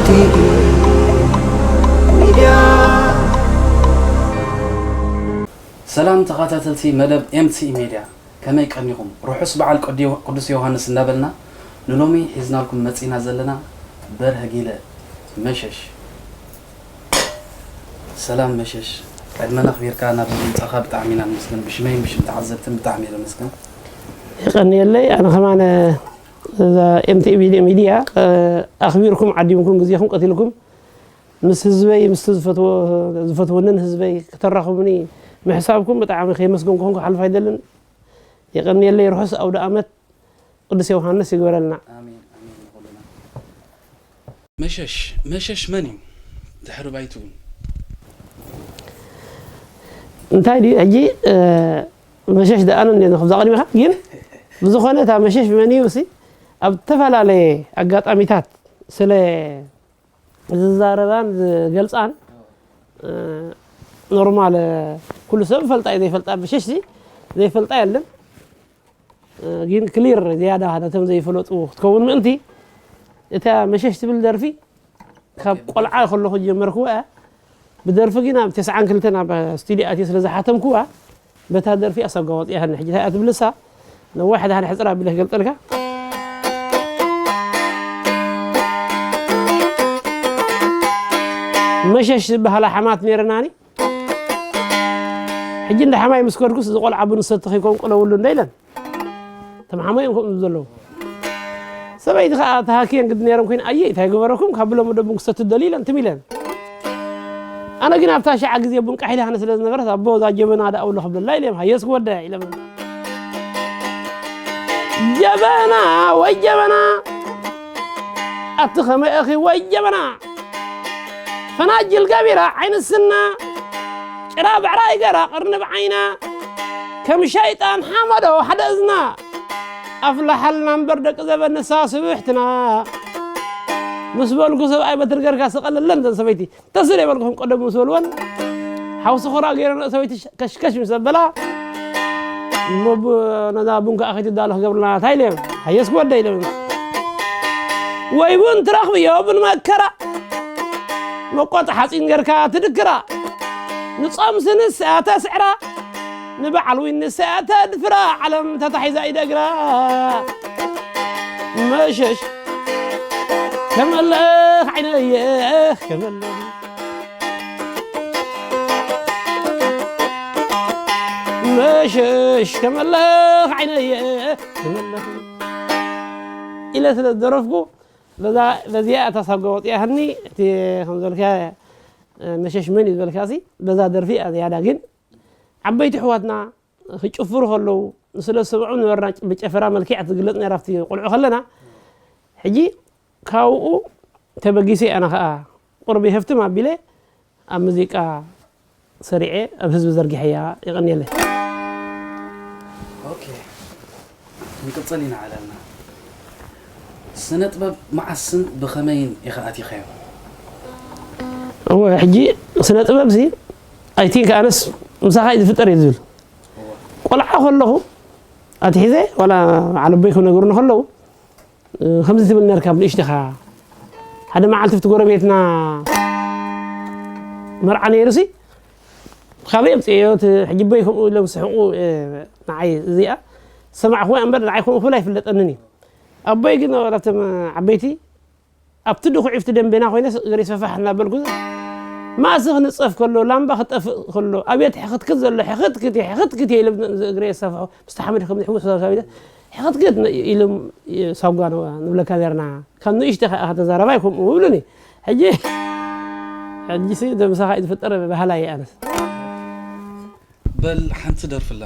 ቲቪ ሚድያ። ሰላም ተኸታተልቲ መደብ ኤምቲኢ ሚድያ፣ ከመይ ቀኒኹም? ርሑስ በዓል ቅዲ-፣ ቅዱስ ዮሃንስ እንዳበልና ንሎሚ ሒዝናልኩም መጺና ዘለና በርሀ ጊለ መሸሽ። ሰላም መሸሽ፣ ቅድመና ኣኽቢርካ ናብዚ ምምጻኻ ብጣዕሚ ኢና ንመስገን። ብሽመይን ብሽም ተዓዘብትን ብጣዕሚ እየ ዘመስግን። የቐንየለይ። ኣነ ከማን እዛ ኤምቲኢ ሚድያ፣ እ፣ ኣኽቢርኩም ዓዲምኩም ግዜኹም ቀቲልኩም ምስ ህዝበይ፣ ምስቲ ዝፈትዎ-፣ ዝፈትወንን ህዝበይ ክተራኽቡኒ ምሕሳብኩም ብጣዕሚ ከየመስገንኩኹም ክሓልፍ ኣይደልን። የቐንየለይ። ርሑስ ኣውደ ኣመት ቅዱስ ዮሃንስ ይግበረልና። ኣሜን፣ ኣሜን ንኹልና። መሸሽ፣ መሸሽ መን እዩ? ድሕሪ ባይትኡ። እንታይ ድዩ ሕጂ፣ እ፣ መሸሽ ደኣ ኣነ እንደ ንኽብዛ ቅድሚኻ ግን ብዝኾነ እታ መሸሽ መን እዩ እሲ ኣብ ዝተፈላለየ ኣጋጣሚታት ስለ ዝዛረባን ዝገልጻን፣ እ፣ ኖርማል፣ እ፣ ኩሉ ሰብ ፈልጣ እዩ ዘይፈልጣ፣ መሸሽ ሲ ዘይፈልጣ የለን። እ፣ ግን ክሊር ዝያዳ ነቶም ዘይፈለጡ ክትከውን ምእንቲ እታ መሸሽ ትብል ደርፊ ካብ ቆልዓ ከለኹ ጀመርክዋ እያ። ብደርፊ ግን ኣብ ተስዓን ክልተን ኣብ ስቱድዮ ኣትየ ስለ ዝሓተምክዋ በታ ደርፊ ኣሳጓ ወፂኣትኒ። ሕጂ እንታይ እያ ትብልሳ? ነዋሕ ድሓን ሕፅር ኣቢለ ክገልፀልካ። መሸሽ ዝበሃላ ሓማት ነይረናኒ። ሕጂ እንዳ ሓማይ ምስ ከድኩስ፣ እዚ ቆልዓ ቡን ዝሰቲ ከይኮን ቅለውሉ እንዳ ኢለን። እቶም ሓማይ እዮም ከምኡ ዘለዉ። ሰበይቲ ኸዓ ተሃክየን ግዲ ነይረን ኮይን፣ ኣየ፣ እንታይ ገበረኩም? ካብ ብሎም ወደ ቡን ክሰቲ ደልዩ ኢለን ትም ኢለን። ኣነ ግን ኣብታ ሸዓ ግዜ ቡን ቃሕ ኢላኒ ስለ ዝነበረት፣ ኣቦ፣ እዛ ጀበና ደኣ ውሎ ክብለላ ኢለ እዮም፣ ሃየስ ክወደ ኢለ። ጀበና ወይ ጀበና፣ ኣቲ ኸመይ እኺ ወይ ጀበና፣ ፈናጅል ገቢራ ዓይኒ ስና፣ ጭራ ብዕራይ ገራ ቅርንብ ዓይና፣ ከም ሸይጣን ሓመዶ ሓደ እዝና፣ ኣፍላሓልና እምበር ደቂ ዘበን ንሳ ስብሕትና። ምስ በልኩ ሰብኣይ በትሪ ገርካ ስቐለለን እተን ሰበይቲ። ተስለ ይበልኩ ከም ቀደሙ ምስ በልወን፣ ሓውሲ ኹራ ገይረን ሰበይቲ ከሽከሽ ምስ ኣበላ፣ እሞ ቡ-፣ ነዛ ቡን ከኣ ከይትዳሎ ክገብርና እንታይ ኢለ፣ ሃየስ ክወደ ኢለ። ወይ ቡን ትረኽብዮ ቡን መከራ፣ መቆጥ ሓፂን ገርካ ትድክራ፣ ንጾም ስንሳ ተስዕራ፣ ንበዓል ዊን ንሳ ተድፍራ፣ ዓለም ተታሒዛ ኢደ እግራ። መሸሽ ከመለኽ ዓይነየ ከመለኽ፣ መሸሽ ከመለኽ ዓይነየ ከመለኽ ኢለ ስለ ዝደረፍኩ፣ በዛ፣ በዚኣ እታ ሳጓ ወፂኣትኒ። እቲ ከም ዝበልካ፣ መሸሽ መን እዩ ዝበልካሲ፣ በዛ ደርፊ እያ ዝያዳ። ግን ዓበይቲ ኣሕዋትና ክጭፍሩ ከለዉ፣ ንስለ ዝሰምዑ ነበርና፣ ብጨፈራ መልክዕ ትግለጽ ነይራ ኣብቲ ቆልዑ ከለና። ሕጂ ካብኡ ተበጊሰ ኣነ ኸኣ ቁርቢ ሃፍትም ኣቢለ ኣብ ሙዚቃ ሰሪዐ ኣብ ህዝቢ ዘርጊሐያ። የቐንየለይ። ኦኬ፣ ክንቅጽል ኢና ዓለምና። ስነ ጥበብ መዓስን ብኸመይን ኢኻ ኣቲኻዮ? እወ፣ ሕጂ ስነ ጥበብሲ፣ I think፣ ኣነስ ምሳኻ እዩ ዝፍጠር እየ ዝብል። እወ። ቆልዓ ከለኹ ኣትሒዘ፣ ዋላ ዓለቦይ ክነግሩኒ ከለዉ፣ እ፣ ከምዚ ትብል ነርካ ኣብ ንእሽተኻ። ሓደ መዓልቲ ኣብቲ ጎረቤትና መርዓ ነይሩሲ፣ ካበይ ኣምፅእዮ? እቲ ሕጂ ኣቦይ ከምኡ ኢሎም ዝስሕቁ፣ እ፣ ንዓይ እዚኣ ዝሰማዕኹዋ እምበር ንዓይ ከምኡ ክብል ኣይፍለጠንን እዩ። ኣቦይ ግን ዋላ እቶም ዓበይቲ ኣብቲ ድኹዒ ኣብቲ ደንቤና ኮይነ እግረይ ሰፋሕ እናበልኩ፣ ማእሲ ክንፀፍ ከሎ፣ ላምባ ክጠፍእ ከሎ፣ ኣብየት ሕኽትክት ዘሎ፣ ሕኽትክት እየ፣ ሕኽትክት እየ ኢለ እግረይ የሳፍሖ። ምስቲ ሓመድ ከም ዝሕውስ ሳቢለ፣ ሕኽትክት ነ-፣ ኢሎም ሳጓ ነ-፣ ንብለካ ነርና። ካብ ንእሽተይ ከኣ ተዛረባይ ከምኡ ይብሉኒ። ሕጂ፣ ሕጂሲ ደምሳኻ እዩ ዝፍጠር በሃላይ እየ ኣነስ። በል ሓንቲ ደርፍላ፣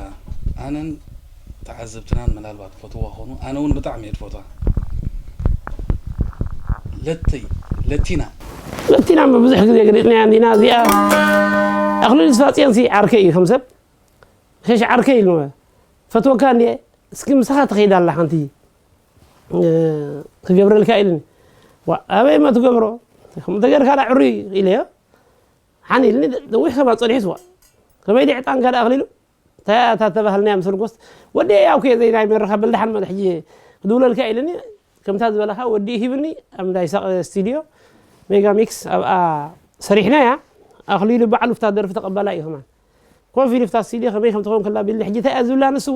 ኣነን ተዓዘብትናን ምናልባት ፈትዋ ኾኑ፣ ኣነ እውን ብጣዕሚ እየ ዝፈትዋ። ለተይ፣ ለቲና። ለቲና እሞ ብዙሕ ግዜ ገሊጽናያ እንዲና፣ እዚኣ ኣኽሊሉ ተስፋጽዮንሲ ዓርከይ እዩ ከም ሰብ። ሸሽ ዓርከይ ኢሉ፣ ፈትወካ እንድየ፣ እስኪ ምሳኻ ትኸይድ ኣላ ሓንቲ፣ እ፣ ክገብረልካ ኢሉኒ። ዋ፣ ኣበይ እሞ ትገብሮ? ከምኡ ተገርካ ዳ ዕሩይ ኢለዮ። ሓን ኢልኒ፣ ነዊሕ ከማን ጸኒሑስ፣ ዋ፣ ከመይ ድዩ ዕጣንካ ደኣ ኣኽሊሉ? እንታይ እያ እታ ተባህልናያ ምስ በልኩስ፣ ወዲ ያው ከየ ዘይናይ መረኻ በል ደሓን መን ሕጂ ክድውለልካ ኢልኒ፣ ከምታ ዝበላኻ ወዲ ሂብኒ፣ ኣብ እንዳ ይሳቕ ስቱድዮ፣ ሜጋ ሚክስ ኣብኣ ሰሪሕናያ። ኣኽሊሉ ባዕሉ ፍታ ደርፊ ተቐባላይ እዩ ከማን። ኮፍ ኢሉ ፍታ ሲዲ ከመይ ከም ትኸውን ከላ ቢሊ ሕጂ እንታይ እያ ዝብላ ንሱ?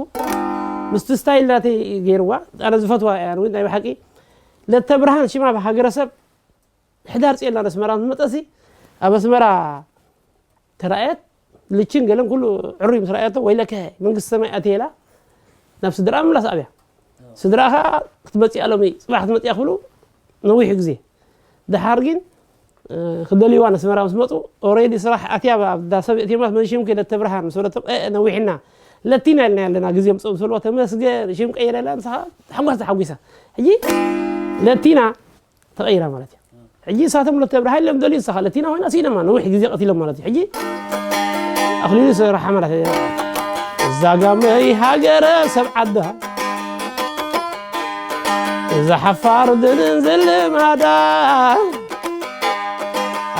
ምስቲ ስታይል ናተይ ገይርዋ። ኣነ ዝፈትዋ እያ፣ ወይ ናይ ብሓቂ ለተ ብርሃን ሽማ ብሃገረሰብ ሕዳር ጽዮን ናብ ኣስመራ ምስ መጸሲ ኣብ ኣስመራ ተራእየት። ልችን ገለን ኩሉ ዕሩይ ምስ ረኣየቶ፣ "ወይለከ መንግስቲ ሰማይ ኣትየላ ናብ ስድራ ምላስ ኣብያ። ስድራ ኸኣ ክትመጽእ ሎሚ ጽባሕ ክትመጽእ ክብሉ ነዊሕ ግዜ ድሓር ግን፣ እ፣ ክደልይዋ ነስመራ ምስ መጹ፣ ኦሬዲ ስራሕ ኣትያ ኣብ እንዳ ሰብ እትዮማት መን ሽምኪ ለተ ብርሃን ምስ በለቶም፣ "እ፣ እ፣ ነዊሕና ለቲና ኢልና ኣለና ግዜ ምጽኡ" ምስ በልዋ፣ "ተመስገን ሽም ቀይረላ" ንስኻ ተሓጓስ ተሓጒሳ። ሕጂ ለቲና ተቐይራ ማለት እዩ። ሕጂ ንሳቶም ለተ ብርሃን ኢሎም ደልዩ ንስኻ ለቲና ኮይና ሲኢነማ ነዊሕ ግዜ ቀቲሎም ማለት እዩ። ሕጂ ኣኽሊሉ ሰራሓ ማለት እዩ። እዛ ጋመይ ሃገረ ሰብ ዓዳ፣ እዛ ሓፋር ድንን ዝልማዳ፣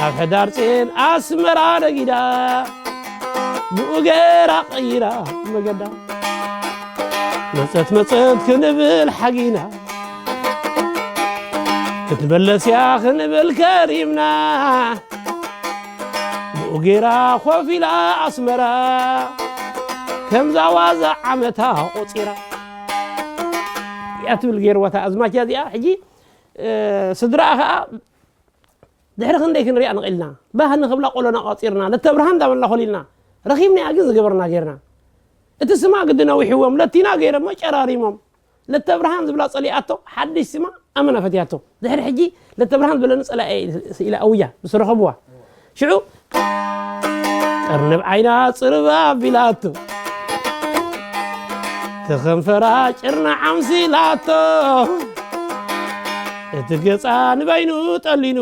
ኣብ ሕዳር ጽዮን ኣስመራ ነጊዳ፣ ብኡ ገይራ ቀይራ መገዳ። መጸት መጸት ክንብል ሓጊና፣ ክትመለስ እያ ክንብል ከሪምና። ብኡ ገይራ ኮፍ ኢላ ኣስመራ፣ ከምዛ ዋዛ ዓመታ ቆጺራ። እያ ትብል ገይርዋ እታ ኣዝማች እዚኣ። ሕጂ፣ እ፣ ስድራኣ ኸኣ ድሕሪ ክንደይ ክንሪኣ ንኽእልና? ባህ ንኽብላ ቆሎና ቋጺርና፣ ለተብርሃን እንዳበልና ኮሊልና፣ ረኺብናያ ግን ዝገበርና ጌርና። እቲ ስማ ግዲ ነዊሕዎም፣ ለቲና ገይሮሞ ጨራሪሞም። ለተብርሃን ዝብላ ጸሊኣቶ፣ ሓድሽ ስማ ኣመና ፈትያቶ። ድሕሪ ሕጂ ለተብርሃን ዝበለኒ ጸላኢ ኢላ ኣውያ፣ ምስ ረኸብዋ። ሽዑ፣ "ጠርንብ ዓይና ጽርብ ኣቢላቶ፣ ተኸንፈራ ጭርና ዓምሲላቶ፣ እቲ ገጻ ንበይኑ ጠሊኑ፣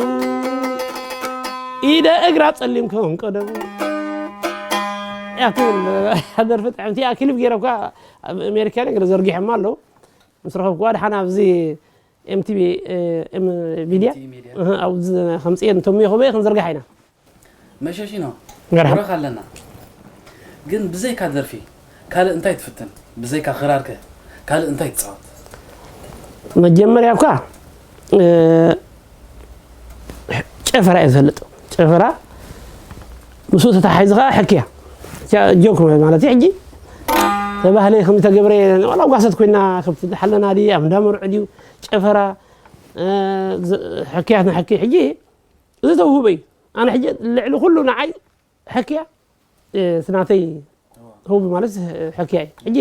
ኢደ እግራ ጸሊም ከም ቀደሙ" እያ ትብል። ደርፊ ጥዕምቲ እያ። ክሊፕ ገይረ እኳ ኣብ ኣሜሪካ ነገር ዘርጊሖማ ኣለዉ። ምስ ረኸብኩዋ ድሓን ኣብዚ ኤምቲቪ፣ እ፣ ኤም ሚድያ፣ ኤምቲቪ ሚድያ። እህ፣ ኣብዚ ከምጽኤን እንተምዮ ከበየ ክንዝርግሓ ኢና። መሸሺ ነው። መርሓባ። ክብረኽ ኣለና። ግን ብዘይካ ደርፊ ካልእ እንታይ ትፍትን? ብዘይካ ክራርከ ካልእ እንታይ ትጻወት? መጀመርያ እኳ፣ እ፣ ጨፈራ እየ ዝፈልጥ። ጨፈራ ምስኡ ተተሓሒዙ ኸዓ ሕክያ። ያ ጆክ ማለት እዩ። ሕጂ ተባህለ ከም ተገብረ ዋላ ጓሰት ኮይና ከብቲ ሓለና ድዩ ኣብ እንዳ መርዑ ድዩ ጨፈራ፣ እ፣ ዝ-፣ ሕክያት ንሕኪ። ሕጂ እዚ ተውህበ እዩ። ኣነ ሕጂ ልዕሊ ኩሉ ንዓይ ሕክያ፣ እ፣ ስናተይ ህቡ ማለት ሕክያ እዩ። ሕጂ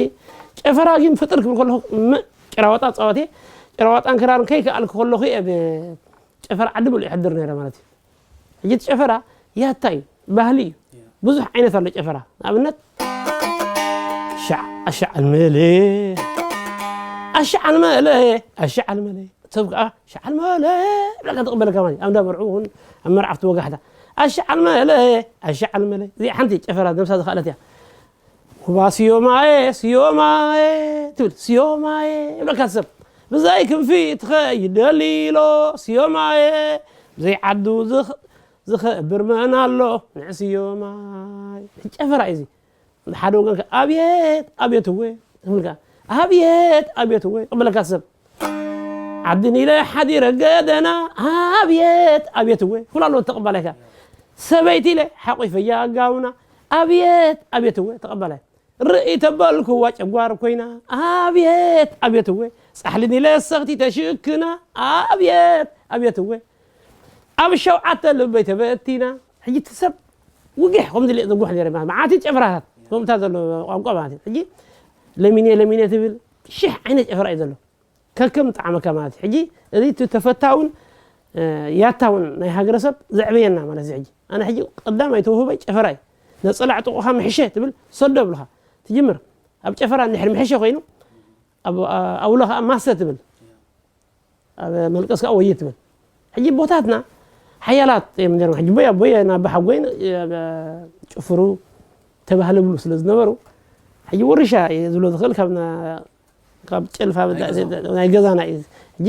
ጨፈራ ግን ፍጥር ክብል ከለኹ ም-፣ ጭራዋጣ ጻወት እየ። ጭራዋጣን ክራርን ከይከኣልኩ ከለኹ እየ ብ-፣ ጨፈራ ዓዲ ምሉእ ይሕድር ነይረ ማለት እዩ። ሕጂ እቲ ጨፈራ ያታ እዩ፣ ባህሊ እዩ። ብዙሕ ዓይነት ኣሎ ጨፈራ። ንኣብነት፣ ሻዕ ኣሻዕ ኣልመለ፣ ኣሻዕ ኣልመለ፣ ኣሻዕ ኣልመለ። ሰብ ከኣ ሻዕ ኣልመለ ብለካ ትቕበለካ ማለት እዩ። ኣብ እንዳ መርዑ እውን ኣብ መርዓፍቲ ወጋሕታ፣ ኣሻዕ ኣልመለ፣ ኣሻዕ ኣልመለ። እዚኣ ሓንቲ ጨፈራ ነብሳ ዝኸኣለት እያ። "ኩባ ስዮማየ፣ ስዮማየ" ትብል፣ "ስዮማየ" ይብለካ ሰብ። "ብዘይ ክንፊ ትኸይድ ደሊሎ ስዮማየ፣ ብዘይ ዓዱ ዝኽ-፣ ዝኸብር መን ኣሎ ንዕ ስዮማየ?" ጨፈራ እዩ እዚ። ሓደ ወገንካ "ኣብየት ኣብየት እወ" ትብልካ፣ "ኣብየት ኣብየት እወ" ይቕበለካ ሰብ። "ዓድን ኢለ ሓዲረ ገደና ኣብየት ኣብየት እወ" ኩላሎ ተቕባላይካ። "ሰበይቲ ኢለ ሓቑፈያ ጋውና ኣብየት ኣብየት እወ" ተቐባላይ። "ርእይ ተበልኩዋ ጨጓር ኮይና ኣብየት ኣብየት እወ" ጻሕልን ኢለ ሰኽቲ ተሽክና ኣብየት ኣብየት እወ ኣብ ሸውዓተ ልበይ ተበቲና። ሕጂ እቲ ሰብ ውግሕ ከምዚ ኢለ ዘጉሕ ነይረ ማለት መዓት ጨፍራታት ከምታ ዘሎ ቋንቋ ማለት እዩ። ሕጂ ለሚኔ ለሚኔ ትብል ሽሕ ዓይነት ጨፍራ እዩ ዘሎ። ከከም ጣዕመካ ማለት እዩ። ሕጂ እዚ እቲ ተፈታውን፣ እ፣ ያታውን ናይ ሃገረሰብ ዘዕበየና ማለት እዩ። ሕጂ ኣነ ሕጂ ቀዳማይ ተውህበይ ጨፈራ እዩ። ነጸላ ዕጥቑኻ ምሕሸ ትብል ሰዶ ብልኻ ትጅምር። ኣብ ጨፈራ እንድሕር ምሕሸ ኮይኑ ኣብ፣ ኣብ ኣውሎ ኸኣ ማሰ ትብል። ኣብ መልቀስ ከኣ ወየ ትብል። ሕጂ ቦታትና ሓያላት እዮም ነይሮም። ሕጂ ቦይ ኣቦይ ናብ ሓጎይ ጭፍሩ ተባህለ ብሉ ስለ ዝነበሩ፣ ሕጂ ወርሻ እየ ዝብሎ ዝኽእል ካብ ና-፣ ካብ ጨልፋ ናይ በዳ-፣ ገዛና። ናይ ገዛና እዩ። ሕጂ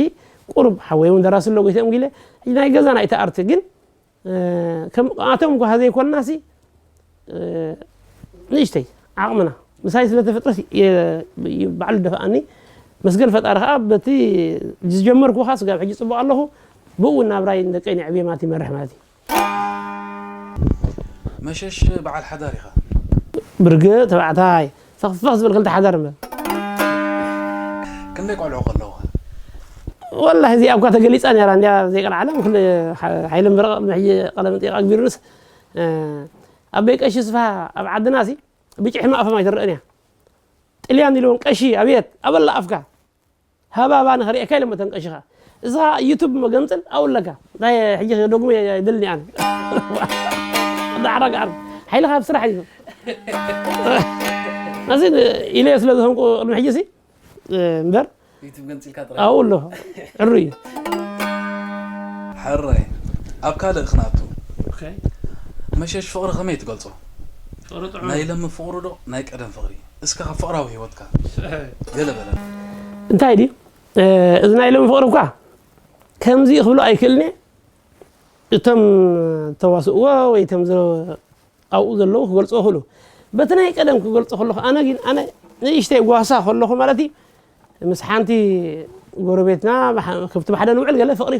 ቁሩብ ሓወይ እውን ደራሲ ኣሎ ጎይተ ኣምጊለ፣ ሕጂ ናይ ገዛና እዩ እቲ ኣርቲ። ግን፣ እ፣ ከም ኣቶም ጓሃ ዘይኮንናሲ፣ እ፣ ንእሽተይ ዓቕምና ምሳይ ስለ ተፈጥረስ የ-፣ የ-፣ ባዕሉ ደፍኣኒ። መስገን ፈጣሪ ኸኣ በቲ ዝጀመርኩ ኸኣ ስጋብ ሕጂ ጽቡቕ ኣለኹ። ብኡ ናብራይ ንደቀይ ንዕብየ ማለት ይመርሕ ማለት እዩ። መሸሽ በዓል ሓዳር ኢኻ። ብርግእ ተባዕታይ ፈኽፈኽ ዝብል ክልተ ሓዳር እምበር። ክንደይ ቆልዑ ከለውኻ? ወላሂ እዚኣ እኳ ተገሊፃ ነራ እንዲያ ዘይቀልዓለም ኩሉ ሓይለ ምረቕ ቅድሚ ሕጂ ቀለመንጢቕ ኣግቢሩንስ ኣበይ ቀሺ ስፋ ኣብ ዓድና ሲ ብጭሕሚ ኣፎም ኣይትረእን እያ። ጥልያን ኢልዎም ቀሺ ኣብየት ኣበላ ኣፍካ ሃባባ ንኽርእየካ ኢሎም መተን ቀሺኻ እዛ ዩቱብ መገንፅል ኣውለካ ናይ ሕጂ ዶግሞ የድልኒ ኣነ ዳዕራግ ዓር ሓይልኻ ኣብ ስራሕ እዩ እዚ ኢለ ስለ ዝኾንኩ ቅድሚ ሕጂ ሲ እምበር ዩቱብ ገንፂልካ ጥራይ ኣብኡ ኣለኹ ዕሩ እዩ ሕራይ ኣብ ካልእ ክንኣቱ መሸሽ ፍቕሪ ከመይ ትገልጾ ናይ ለሚ ፍቕሩ ዶ ናይ ቀደም ፍቕሪ እስከ ካብ ፍቕራዊ ህይወትካ ገለ በለ እንታይ ድዩ እዚ ናይ ሎም ፍቕሪ እኳ ከምዚ ክብሎ ኣይክእልኒ እቶም ተዋስእዎ ወይ ቶም ኣብኡ ዘለዉ ክገልፅዎ ክእሉ በቲ ናይ ቀደም ክገልፆ ከለኹ ኣነ ግን ኣነ ንእሽተይ ጓሳ ከለኹ ማለት እዩ ምስ ሓንቲ ጎረቤትና ከብቲ ብሓደ ንውዕል ገለ ፍቕሪ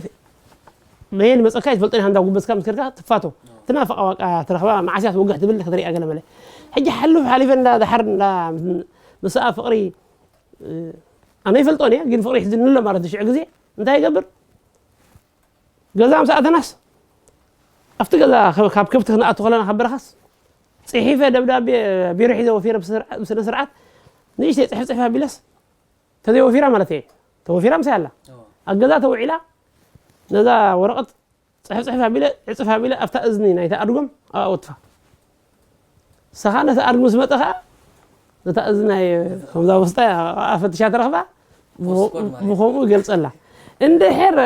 በየን መፀካ ይትፈልጦ እንዳ ጉበዝካ ምስከድካ ትፋቶ ትናፍቃ ዋቃ ትረኽባ መዓስያ ትወግሕ ትብል ክትሪኣ ገለ መለ ሕጂ ሓሉፍ ሓሊፈ እንዳ ድሓር እንዳ ምስኣ ፍቕሪ ኣነ ይፈልጦን እየ ግን ፍቕሪ ይሕዝኒ ኣሎ ማለት ሽዑ ግዜ እንታይ ይገብር ገዛ ምስ ኣተናስ ኣብቲ ገዛ ካብ ከብቲ ክንኣቱ ከለና ካብ በረኻስ ፅሒፈ ደብዳቤ ቢሮ ሒዘ ወፊረ ብስነ ስርዓት ንእሽተይ ፅሕፍ ፅሕፍ ኣቢለስ ተዘይወፊራ ማለት እየ ተወፊራ ምሳይ ኣላ ኣብ ገዛ ተውዒላ ነዛ ወረቐት ፅሕፍ ፅሕፍ ኣቢለ ዕፅፍ ኣቢለ ኣብታ እዝኒ ናይታ ኣድጎም ኣብኣ ወትፋ ንስኻ ነቲ ኣድግ ምስ መጠ ኸዓ ነታ እዝናይ ከምዛ ውስጣ ኣብኣ ፈትሻ ትረኽባ ብኸምኡ ይገልፀላ እንድሕር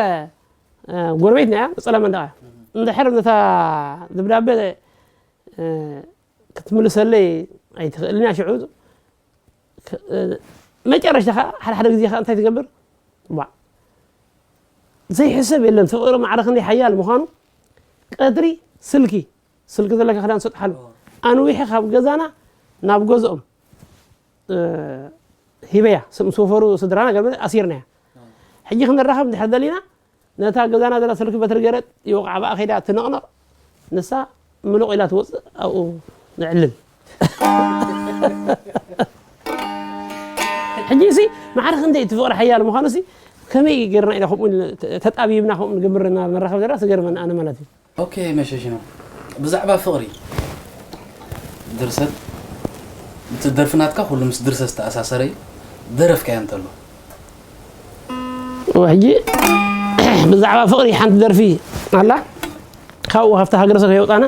ጎረቤትና እያ ፀለመ እንዳ እንድሕር ነታ ደብዳቤ ክትምልሰለይ ኣይትኽእልን እያ ሽዑ መጨረሽታ ከዓ ሓደ ሓደ ግዜ ከዓ እንታይ ትገብር ዋ ዘይሕሰብ የለን ፍቕሪ ማዕረ ክንደይ ሓያል ምዃኑ ቀትሪ ስልኪ ስልኪ ዘለካ ክዳን ሰጥሓሉ ኣንዊሐ ካብ ገዛና ናብ ገዝኦም ሂበያ ምስ ወፈሩ ስድራና ገለ ኣሲርናያ ሕጂ ክንራኸብ እንድሕር ደሊና ነታ ገዛና ዘላ ስልኪ በትሪ ገይረ ይወቕዓ ብኣ ከይዳ ትነቕነቕ ንሳ ምሉቕ ኢላ ትወፅእ ኣብኡ ንዕልል ሕጂ ሲ ማዕረ ክንደይ እቲ ፍቕሪ ሓያል ምዃኑ ሲ ከመይ ገርና ኢና ከምኡ ተጣቢብና ከምኡ ንገብር መራኸብ ዘላ ስገርመን ኣነ ማለት እዩ ኦኬ መሸሽና ብዛዕባ ፍቕሪ ድርሰት እቲ ደርፊ ናትካ ኩሉ ምስ ድርሰት ዝተኣሳሰረ እዩ ደረፍካዮ እንተሎ ሕጂ ብዛዕባ ፍቕሪ ሓንቲ ደርፊ ኣላ ካብኡ ካብቲ ሃገረሰብ ከየውፃና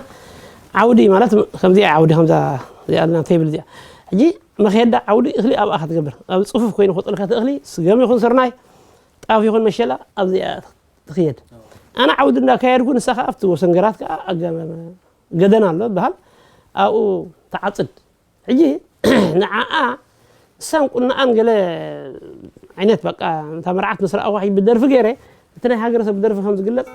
ዓውዲ ማለት ከምዚኣ ዓውዲ ከምዛ እዚኣና ቴብል እዚኣ ሕጂ መኼዳ ዓውዲ እኽሊ ኣብኣ ክትገብር ኣብ ፅፉፍ ኮይኑ ክወፅልካ እቲ እኽሊ ስገም ይኹን ስርናይ ጣፍ ይኹን መሸላ ኣብዚኣ ትኽየድ ኣነ ዓውዲ እንዳካየድኩ ንሳ ከዓ ኣብቲ ወሰን ገራት ከዓ ገደና ኣሎ በሃል ኣብኡ ተዓፅድ ሕጂ ንዓኣ እሳን ቁንኣን ገለ ዓይነት በቃ እንታ መርዓት ምስ ረኣኹ ሕጂ ብደርፊ ገይረ እቲ ናይ ሃገረሰብ ብደርፊ ከም ዝግለፅ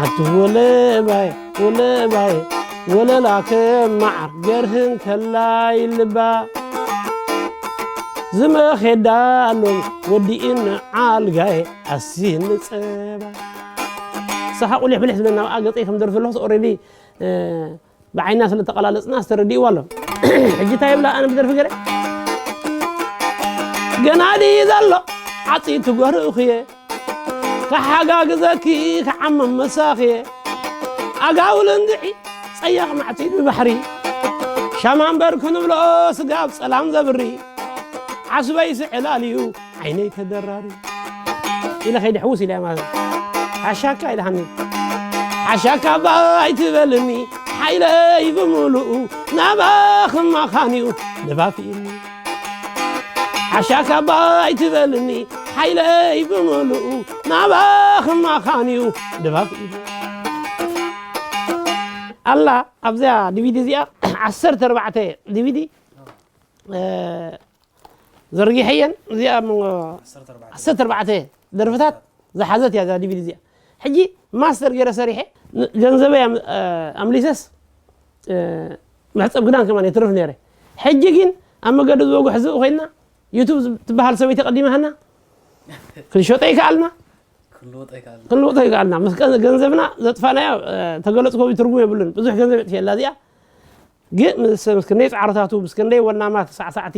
ኣቲ ወለባይ ወለባይ ወለላ ከማዓር ገርህን ከላይ ልባ ዝመኼዳ ኣሎም ወዲእን ዓልጋየ ኣስይን ጸባ ንስኻ ቁሊሕ ብልሕ ዝብለና ኣብኣ ገፀይ ከም ደርፊ ኣለኹስ ኦረዲ ብዓይና ስለ ተቐላለፅና ዝተረዲእዋ ኣሎ ሕጂ እንታይ ይብላ ኣነ ብደርፊ ገለ ገና ድዩ ዘሎ ዓፂ ትጎርእ እኽየ ክሓጋግዘኪ ክዓመም መሳኽየ ኣጋውል እንድዒ ጸያቕ ማዕፂ ብባሕሪ ሻማ እምበር ክንብሎ ስጋብ ጸላም ዘብሪ ዓስበይ ስዕላል እዩ ዓይነይ ተደራሪ ኢለ ከይደ ሕውስ ኢለ ማለት ሓሻካ ኢልሃኒ ሓሻካ ባይ ትበልኒ ሓይለይ ብምሉኡ ናባኽማኻንዩ ደፋፊእኒ ሓሻካ ባይ ትበልኒ ሓይለይ ብምሉኡ ናባኽማኻንዩ ደፋፊእኒ ኣላ ኣብዚኣ ዲቪዲ እዚኣ ዓሰርተ ኣርባዕተ ዲቪዲ ዘርጊሐየን እዚኣ ዓሰርተ ኣርባዕተ ደርፍታት ዝሓዘት እያ እዛ ዲቪዲ እዚኣ ሕጂ ማስተር ገይረ ሰሪሐ ገንዘበይ ኣምሊሰስ መሕፀብ ክዳን ከማን የትርፍ ነይረ ሕጂ ግን ኣብ መገዲ ዝበጉሕ ዝእ ኮይና ዩቱብ ትበሃል ሰበይቲ ቀዲማሃና ክንሸጦ ይከኣልና ክንልውጦ ይከኣልና። ምስ ገንዘብና ዘጥፋእናዮ ተገለፅኮ ትርጉም የብሉን። ብዙሕ ገንዘብ የጥፍየላ እዚኣ። ግን ምስ ክንደይ ፃዕርታቱ ምስ ክንደይ ወናማት ሳዕሳዕቲ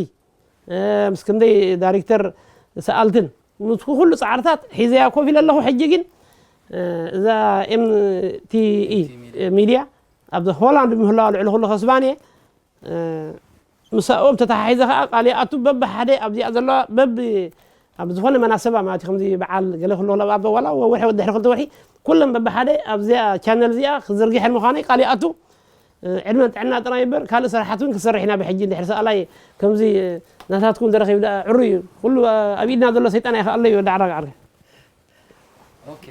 ምስ ክንደይ ዳይሬክተር ሰኣልትን ምስ ኩሉ ፃዕርታት ሒዘያ ኮፍ ኢለ ኣለኹ። ሕጂ ግን እዛ ኤምቲኢ ሚድያ ኣብዚ ሆላንድ ምህላዋ ልዕሊ ኩሉ ከስባን እየ። ምሳኦም ተተሓሒዘ ከዓ ቃል ይኣቱ በቢ ሓደ ኣብዚኣ ዘለዋ በቢ ኣብ ዝኾነ መናሰባ ማለት እዩ። ከምዚ በዓል ገለ ክህሉ ከሎ ኣብ ዋላ ወርሒ ድሕሪ ክልተ ወርሒ ኩሎም በቢ ሓደ ኣብዚኣ ቻነል እዚኣ ክዝርግሐን ምዃነይ ቃል ይኣቱ። ዕድመን ጥዕና ጥራይ እምበር ካልእ ስራሓት እውን ክሰርሕ ኢና። ብሕጂ እንድሕር ሰኣላይ ከምዚ ናታትኩም ዝረኺብ ደኣ ዕሩ እዩ። ኩሉ ኣብ ኢድና ዘሎ ሰይጣን ኣይክኣሎ እዩ። ወዲ ዓራግ ዓርከይ። ኦኬ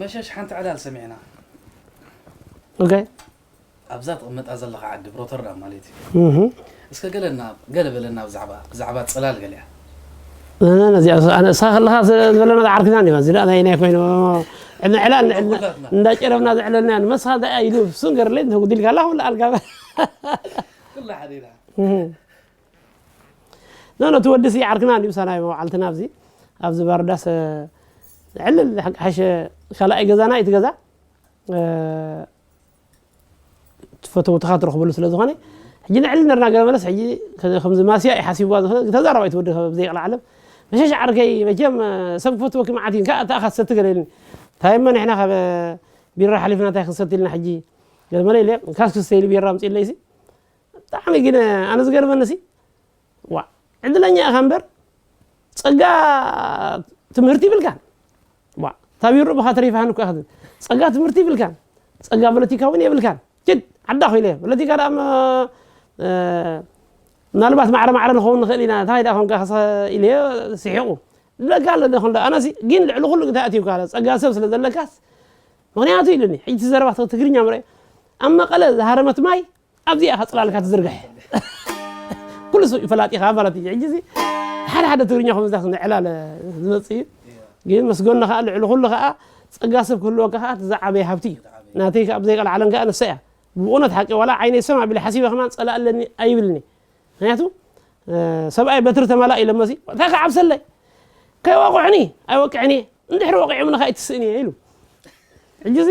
መሸሽ ሓንቲ ዕላል ሰሚዕና ኦኬ ኣብዛ ትቕመጣ ዘለኻ ዓዲ ብሮተርዳም ማለት እዩ እህ እስከ ገለና ገለ በለና ብዛዕባ ብዛዕባ ጽላል ገሊያ ነዚኣ ኣነ እሳ ከለኻ ዝበለና ዓርክና እንዲኻ እዚ ደኣ ናይ ናይ ኮይኑ ዕላል እንዳጨረብና ዘዕለልና ንመስኻ ደኣ ኢሉ ፍሱን ገርለይ እንተ ጉዲልካ ኣላ ክብላ ኣልጋ ኩላ ሓዲና ኖ ኖ እቲ ወዲ ሲ ዓርክና እንዲዩ ምሳና እዩ መውዓልትና ኣብዚ ኣብዚ ባርዳስ ዕልል ሓሽ ካልኣይ ገዛና እዩ እቲ ገዛ ፈተውትኻ ትረኽበሉ ስለ ዝኾነ ሕጂ ንዕሊ ነርና ገለ መለስ ሕጂ ከምዚ ማስያ እዩ ሓሲብዋ ዝኾነ ተዛረባ እዩ ትወዲ ካብ ዘይቕላ ዓለም መሸሽ ዓርከይ መቸም ሰብ ክፈትወኪ መዓት እዩ ከዓ እታ ኢኻ ትሰቲ ገለ ኢልኒ እንታይ እሞ ንሕና ካብ ቢራ ሓሊፍና እንታይ ክንሰቲ ኢልና ሕጂ ገለ መለ ኢለ ካስ ክስተይሉ ቢራ ኣምፅእለይ ሲ ብጣዕሚ ግን ኣነ ዝገርመኒ ሲ ዋ ዕድለኛ ኢኻ እምበር ጸጋ ትምህርቲ ይብልካን ዋ ታቢሩ ብኻ ተሪፋን እኮ ኢኻ ጸጋ ትምህርቲ ይብልካን ጸጋ ፖለቲካ እውን የብልካን ጅድ ዓዳ ኮይለ ፖለቲካ ደኣ ምናልባት ማዕረ ማዕረ ንኸውን ንኽእል ኢና እንታይ ደኣ ከምካ ኢለ ስሒቑ ለካ ኣለደ ክንዶ ኣነሲ ግን ልዕሊ ኩሉ እንታይ ኣትዩካ ጸጋ ሰብ ስለ ዘለካስ ምኽንያቱ ኢሉኒ ሕጂ ዘረባ ትግርኛ ምርእ ኣብ መቐለ ዝሃረመት ማይ ኣብዚኣ ኢኻ ጽላልካ ትዝርግሕ ኩሉ ሰብ ይፈላጥ ኢኻ ማለት እዩ ሕጂ እዚ ሓደ ሓደ ትግርኛ ከም ዝዳስ ንዕላለ ዝመጽእ እዩ ግን ምስ ጎኒ ከዓ ልዕሊ ኩሉ ከዓ ጸጋ ሰብ ክህልወካ ከዓ እቲ ዝዓበየ ሃብቲ እዩ ናተይ ከዓ ብዘይ ቃል ዓለም ከዓ ንሳ እያ ብእውነት ሓቂ ዋላ ዓይነይ ሰም ኣቢለ ሓሲበ ከማን ጸላእ ኣለኒ ኣይብልኒ ምክንያቱ ሰብኣይ በትሪ ተማላእ ኢለ መሲ እንታይ ከዓ ዓብሰለይ ከይወቅዕኒ ኣይወቅዕኒ እንድሕሪ ወቂዖምኒ ከዓ ይትስእኒ እየ ኢሉ ሕጂ እዚ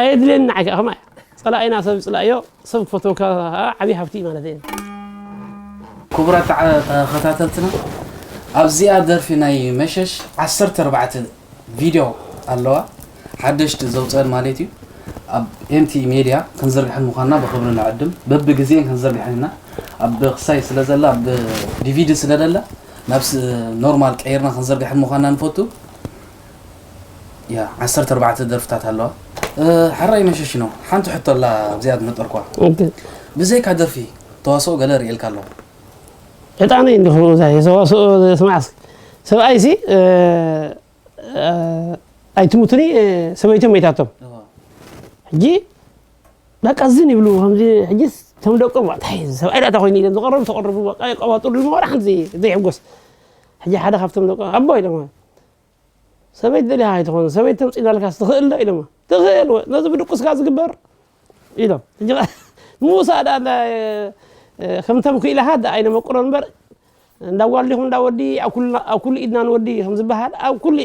ኣየድልየኒ ንዓይ ከዓ ከማይ ፀላኢና ሰብ ይፅላእዮ ሰብ ክፈተወካ ከዓ ዓብዪ ሃብቲ እዩ ማለት እዩ ክቡራት ተኸታተልትና ኣብዚኣ ደርፊ ናይ መሸሽ ዓሰርተ ኣርባዕተ ቪድዮ ኣለዋ ሓደሽቲ ዘውፀአን ማለት እዩ ኣብ ኤምቲ ሜድያ ክንዝርግሐን ምዃንና ብክብሪ ንዕድም በቢ ግዜን ክንዝርግሐን ኢና ኣብ ክሳይ ስለ ዘላ ኣብ ዲቪዲ ስለ ደላ ናብ ኖርማል ቀይርና ክንዝርግሐን ምዃንና ንፈቱ ያ ዓሰርተ ኣርባዕተ ደርፍታት ኣለዋ ሓራይ መሸሽኖ ሓንቲ ሕቶ ኣላ ኣብዚኣ ዝነጠርኳ ብዘይካ ደርፊ ተዋስኦ ገለ ርእየልካ ኣለኹ ዕጣነይ እንዲኹ ተዋስኦ ስማዕስ ሰብኣይሲ ኣይትሙትኒ ሰበይቶም መይታቶም ሕጂ በቃ ዝን ይብሉ ከምዚ ሕጂ ቶም ደቆም እንታይ ሰብኣይ ዳእታ ኮይኑ ኢሎም ዝቀረቡ ተቀረቡ በቃ የቀባጥሩ ድማ ወላ ሓንቲ ዘይሕጎስ ሕጂ ሓደ ካብቶም ደቆም ኣቦ ኢሎም ሰበይቲ ደሊኻ ኣይትኾን ሰበይቲ ተምፂናልካ ትኽእል ዶ ኢሎም ትኽእል ነዚ ብድቁስካ ዝግበር ኢሎም ምውሳእ ዳ ከምቶም ክኢላኻ ዳ ኣይነመቁሮ እምበር እንዳጓል ዲኹም እንዳወዲ ኣብ ኩሉ ኢድና ንወዲ ከም ዝበሃል ኣብ ኩሉ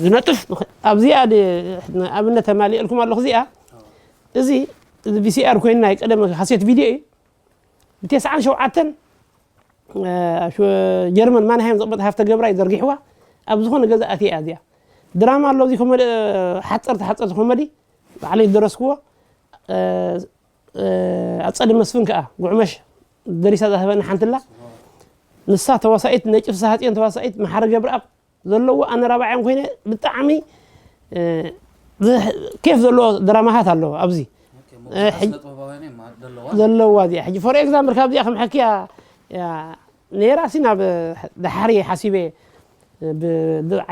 ዝነጥፍ ኣብዚኣ ኣብነት ተማሊእልኩም ኣለኹ እዚኣ እዚ እዚ ቪሲኣር ኮይኑ ናይ ቀደም ካሴት ቪድዮ እዩ ብቴስዓን ሸውዓተን ጀርመን ማንሃይም ዘቕመጥ ሃፍተ ገብራይ ዘርጊሕዋ ኣብ ዝኾነ ገዛ ኣትያ እያ እዚኣ ድራማ ኣሎ እዚ ኮመዲ ሓፀርቲ ሓፀርቲ ኮመዲ ባዕለይ ዝደረስክዎ ኣፀደ መስፍን ከዓ ጉዕመሽ ደሪሳ ዝሃበኒ ሓንትላ ንሳ ተዋሳኢት ነጭ ፍስሃፅዮን ተዋሳኢት መሓሪ ገብረኣብ ዘለዎ ኣነ ራባዕዮም ኮይነ ብጣዕሚ ኬፍ ዘለዎ ድራማታት ኣለዎ ኣብዚ ዘለዋ እዚኣ ሕጂ ፎር ኤግዛምፕል ካብዚኣ ከም ሕክያ ነይራ ሲ ናብ ድሓሪ ሓሲበ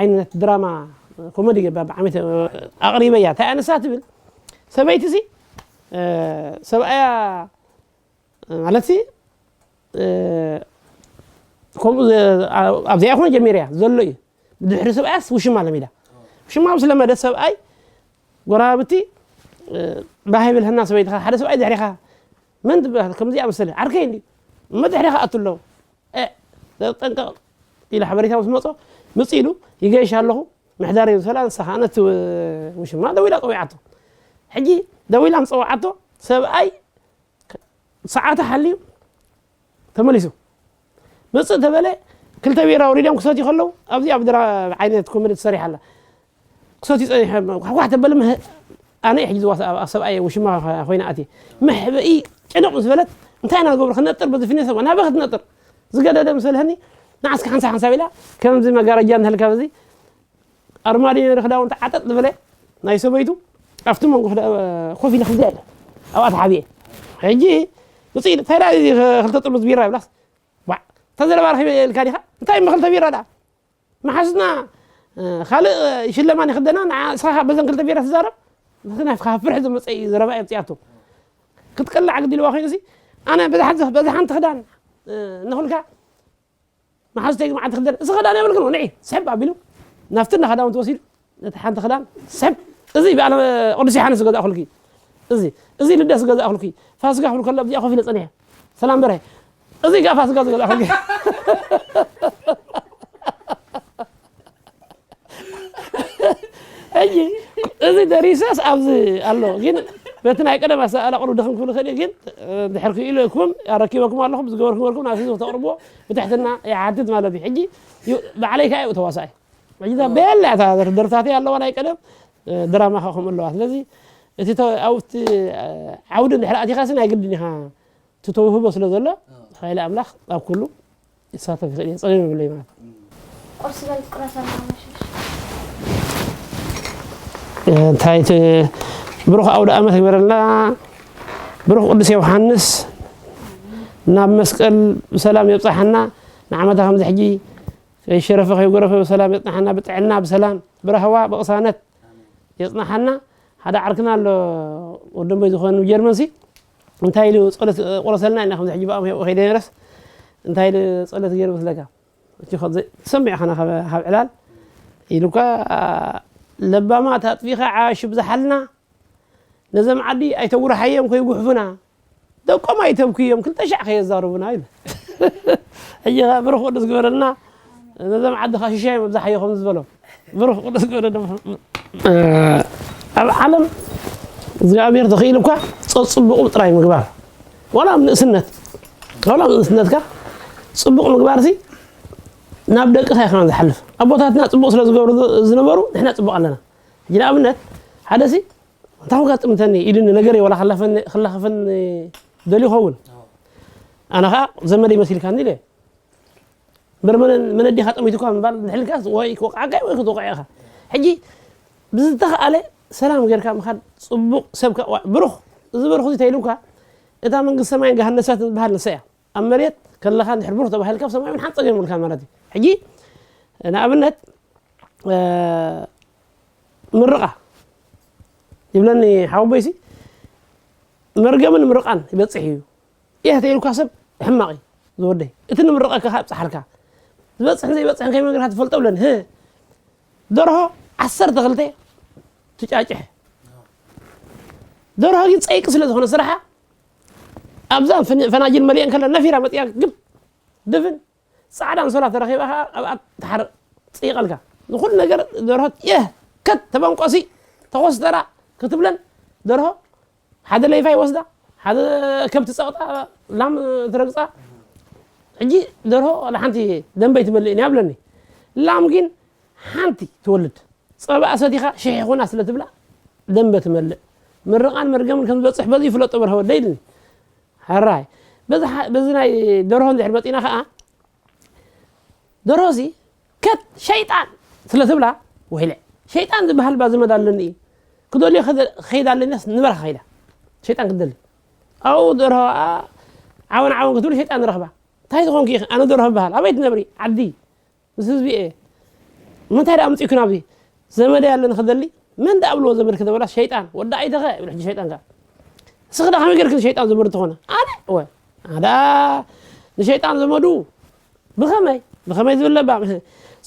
ዓይነት ድራማ ኮመዲ ገባ ብዓመት ኣቕሪበያ እንታይ ኣነሳ ትብል ሰበይቲ ሲ ሰብኣያ ማለት ሲ ከምኡ ኣብዚኣ ይኮነ ጀሚርያ ዘሎ እዩ ብድሕሪ ሰብኣያስ ውሽማ ለሚዳ ውሽማ ምስ ለመደ ሰብኣይ ጎረባብቲ ባህ ይብል ህና ሰበይትኻ ሓደ ሰብኣይ ድሕሪኻ መን ትበሃል ከምዚኣ መሰለ ዓርከይ እንዲ እሞ ድሕሪኻ ኣቱ ኣለዉ ጠንቀቕ ኢለ ሓበሬታ ምስ መጾ፣ ምጽእ ኢሉ፣ ይገይሽ ኣለኹ፣ ምሕዳር እዩ ዝፈላ፣ ንሳ ከኣ ነቲ ውሽማ ደዊላ ጸዊዓቶ። ሕጂ ደዊላ ምስ ጸውዓቶ፣ ሰብኣይ ሰዓቱ ሓልዩ ተመሊሱ። ምጽእ ተበለ፣ ክልተ ቢራ ኣውሪዶም ክሰትዩ ከለዉ፣ ኣብዚ ኣብ ድራ ዓይነት ኮሜዲ ትሰሪሕ ኣላ። ክሰትዩ ጸኒሐ፣ ኳሕኳሕ ተበለ፣ መህ-፣ ኣነ እየ ሕጂ ዝዋስ ኣብ፣ ኣብ ሰብኣየ ውሽማ ኮይና ኣትየ። መሕበኢ ጭንቕ ምስ በለት፣ እንታይ ኢና ንገብሮ? ክነጥር በዚ ፊነ ሰብ፣ ናበይ ክትነጥር? ዝገደደ ምስ በልሀኒ፣ ንዓስከ ሓንሳብ ሓንሳብ ኢላ፣ ከምዚ መጋረጃ እንተልካ በዚ፣ ኣርማድዮ ነይሩ ክዳውንቲ ዓጠጥ ዝበለ፣ ናይ ሰበይቱ፣ ኣብቲ መንጎ ክዳ-፣ ኮፍ ኢለ ክዚኣ ኢለ፣ ኣብኣ ተሓቢኤ። ሕጂ፣ ውፅኢ፣ እንታይ ደኣ እዚ ክልተ ጥርሙዝ ቢራ ይብላስ? ዋዕ፣ እታ ዘረባ ረኺበ ኢልካ ዲኻ? እንታይ እሞ ክልተ ቢራ ደኣ? መሓዙትና፣ እ፣ ካልእ ሽለማ ይኽደና፣ ንዓ-፣ ንስኻ በዘን ክልተ ቢራ ትዛረብ? ናትና ካብ ፍርሒ ዝመጸ እዩ ዘረባ እየ ኣምጺኣቶ። ክትቅላዕ ግዲ ኢልዋ ኮይኑሲ፣ ኣነ በዛ ሓንቲ፣ በዛ ሓንቲ ክዳን፣ እ፣ ነኹልካ መሓዙተይ መዓልቲ ክደን፣ እዚ ክዳን የብልክን፣ ንዒ፣ ስሕብ ኣቢሉ፣ ናብቲ እንዳ ክዳውንቲ ወሲዱ፣ ነቲ ሓንቲ ክዳን፣ ስሕብ፣ እዚ በዓለ ቅዱስ ዮሃንስ ዝገዛእኹልኪ፣ እዚ፣ እዚ ልደት ዝገዛእኹልኪ፣ ፋሲካ ክብል ከሎ ኣብዚኣ ኮፍ ኢለ ጸኒሐ። ሰላም በርሀ። እዚ ከኣ ፋሲካ ዝገዛእኹልኪ። ሕጂ፣ እዚ ደሪሰስ ኣብዚ ኣሎ። ግን በቲ ናይ ቀደም ኣሰኣእላ ቁሩብ ድኽም ክብል ይኽእል እዩ። ግን፣ እ፣ እንድሕር ክኢለኩም፣ ኣረኪበኩም ኣለኹ፣ ብዝገበርኩም ገርኩም ናብ ህዝቢ ክተቕርብዎ ብትሕትና ይሓትት ማለት እዩ። ሕጂ፣ ዩ-፣ ባዕለይ ከኣ እዩ ተዋሳኣይ። ሕጂ እዛ በየላ እታ ደር-፣ ደርፍታተይ ኣለዋ ናይ ቀደም፣ እ፣ ድራማ ከኣ ከምኡ ኣለዋ። ስለዚ፣ እቲ ተ-፣ ኣብቲ፣ እ፣ ዓውዲ እንድሕር ኣቲኻሲ ናይ ግድን ኢኻ። እቲ ተውህቦ ስለ ዘሎ፣ ኣዎ። ሓይሊ ኣምላኽ ኣብ ኩሉ ይሳተፍ ይኽእል እዩ። ጸገም የብለይ ማለት እዩ። ቁርሲ በል ትቁረሰና መሸሽ። እንታይ እቲ ብሩኽ ኣውደ ኣመት ይግበረልና። ብሩኽ ቅዱስ ዮሃንስ ናብ መስቀል ብሰላም የብጽሓና። ንዓመታ ከምዚ ሕጂ ከይሸረፈ ከይጎረፈ ብሰላም የጽንሓና። ብጥዕና፣ ብሰላም፣ ብራህዋ፣ ብቕሳነት የጽንሓና። ሓደ ዓርክና ኣሎ፣ ወዲ እምበይ ዝኾነ ጀርመንሲ፣ እንታይ ኢሉ ጸሎት ቁረሰልና ኢልና፣ ከምዚ ሕጂ ብኣም ከይደ ነረስ፣ እንታይ ኢሉ ጸሎት ገይሩ መስለካ? እቲ ኸ-፣ ትሰምዕ ኢኻ ካብ፣ ካብ ዕላል ኢሉ እኳ፣ ለባማት ኣጥፊኻ ዓሽ ብዝሓልና፣ ነዘም ዓዲ ኣይተጉርሓዮም ከይጉሕፉና፣ ደቆም ኣይተብክዮም፣ ክልተ ሻዕ ከየዛርቡና ኢሉ። ሕጂ ኸኣ ብሩኽ ቅዱስ ግበረልና፣ ነዘም ዓዲ ኸኣ ሽሻይ መብዛሕዮ ከም ዝበሎ። ብሩኽ ቅዱስ ግበረልና። ኣብ ዓለም እግዚኣብሔር ተኽኢሉ እኳ ጸጽቡቑ ጥራይ ምግባር። ዋላ ኣብ ንእስነት፣ ዋላ ኣብ ንእስነትካ ጽቡቕ ምግባርሲ ናብ ደቅኻ ኢኻ ዝሓልፍ። ኣቦታትና ጽቡቕ ስለ ዝገብሩ ዝነበሩ ንሕና ጽቡቕ ኣለና። ሕጂ ንኣብነት ሓደሲ እንታይ ኮንካ ትጥምተኒ ኢሉኒ ነገረይ ዋላ ክላፈኒ-፣ ክላኸፈኒ ደልዩ ይኸውን። ኣነ ኸኣ ዘመደይ መሲልካኒ ኢለ። እምበር መነ-፣ መነዴኻ ጠሚቱካ ምባል ድሕልካስ ወይ ክወቕዓካ ወይ ክትወቕዖ ኢኻ። ሕጂ ብዝተኽኣለ ሰላም ጌርካ ምኻድ ጽቡቕ ሰብ ከኣ ዋ-፣ ብሩኽ፣ እዚ ብሩኽ እዚ ተይሉካ እታ መንግስቲ ሰማይን ገሃነሳትን ዝበሃል ንሳ እያ። ኣብ መሬት ከለኻ እንድሕር ብሩኽ ተባሂልካ ኣብ ሰማይ እውን ሓንቲ ጸገም የብልካን ማለት እዩ። ሕጂ ንኣብነት፣ እ፣ ምርቓ ይብለኒ ሓወቦይሲ፣ መርገምን ምርቓን ይበጽሕ እዩ። እህ ተይልኳ ሰብ ሕማቕ እዩ ዝወደይ። እቲ ንምርቐካ ከኣ ኣብጽሓልካ። ዝበጽሕን ዘይበጽሕን ከይመንገርካ ትፈልጦ ብለኒ። ህ፣ ደርሆ ዓሰርተ ክልተ ትጫጭሕ። ደርሆ ግን ጸይቂ ስለ ዝኾነ ስራሓ፣ ኣብዛ ፈን-፣ ፈናጅል መሊአን ከለ ነፊራ መጺኣ ግብ ድፍን ጻዕዳ ኣንሶላ ተረኺባ ኸኣ ኣብኣ ትሓርቕ ጽይቐልካ። ንኹሉ ነገር ደርሆ የህ ከት ተበንቆሲ ተኾስተራ ክትብለን ደርሆ ሓደ ለይፋ ይወስዳ፣ ሓደ ከብቲ ጸቕጣ፣ ላም ትረግጻ። ሕጂ ደርሆ ዋላ ሓንቲ ደንበ ኣይትመልእን እያ ብለኒ። ላም ግን ሓንቲ ትወልድ። ጸባኣ ሰቲኻ ሽሕ ይኹና ስለ ትብላ ደንበ ትመልእ። ምርቓን መርገምን ከም ዝበጽሕ በዚ ይፍለጦ በርሀ ወደይ ኢልኒ። ሕራይ። በዚ ሓ-፣ በዚ ናይ ደርሆ እንድሕር መጺና ኸኣ፣ ደርሆ እዚ ከት ሸይጣን ስለ ትብላ፣ ወይለ፣ ሸይጣን ዝበሃል እባ ዘመድ ኣለኒ እዩ። ክደልዮ ከደ-፣ ክኸይድ ኣለኒስ ንበረኻ ከይዳ። ሸይጣን ክትደሊ። ኣብኡ ደርሆ፣ ኣ-፣ ዓወን ዓወን ክትብል ሸይጣን ንረኽባ። እንታይ ዝኾንኪ ኢኺ? ኣነ ደርሆ እበሃል። ኣበይ ትነብሪ? ዓዲ። ምስ ህዝቢ እየ። ምንታይ ደኣ ኣምጺእኩ ናብዚ? ዘመደይ ኣለኒ ክደሊ። መን ደኣ ኣብልዎ ዘመድኪ ተበላ? ሸይጣን። ወዲ ኣይተኸ ይብል ሕጂ ሸይጣን ከኣ። ንስኺ ደኣ ከመይ ጌርኪ ንሸይጣን ዘመዱ ትኾነ? ኣነ? እወ። ኣነ ደኣ ንሸይጣን ዘመዱ ብኸመይ? ብኸመይ ዝብል ለባም?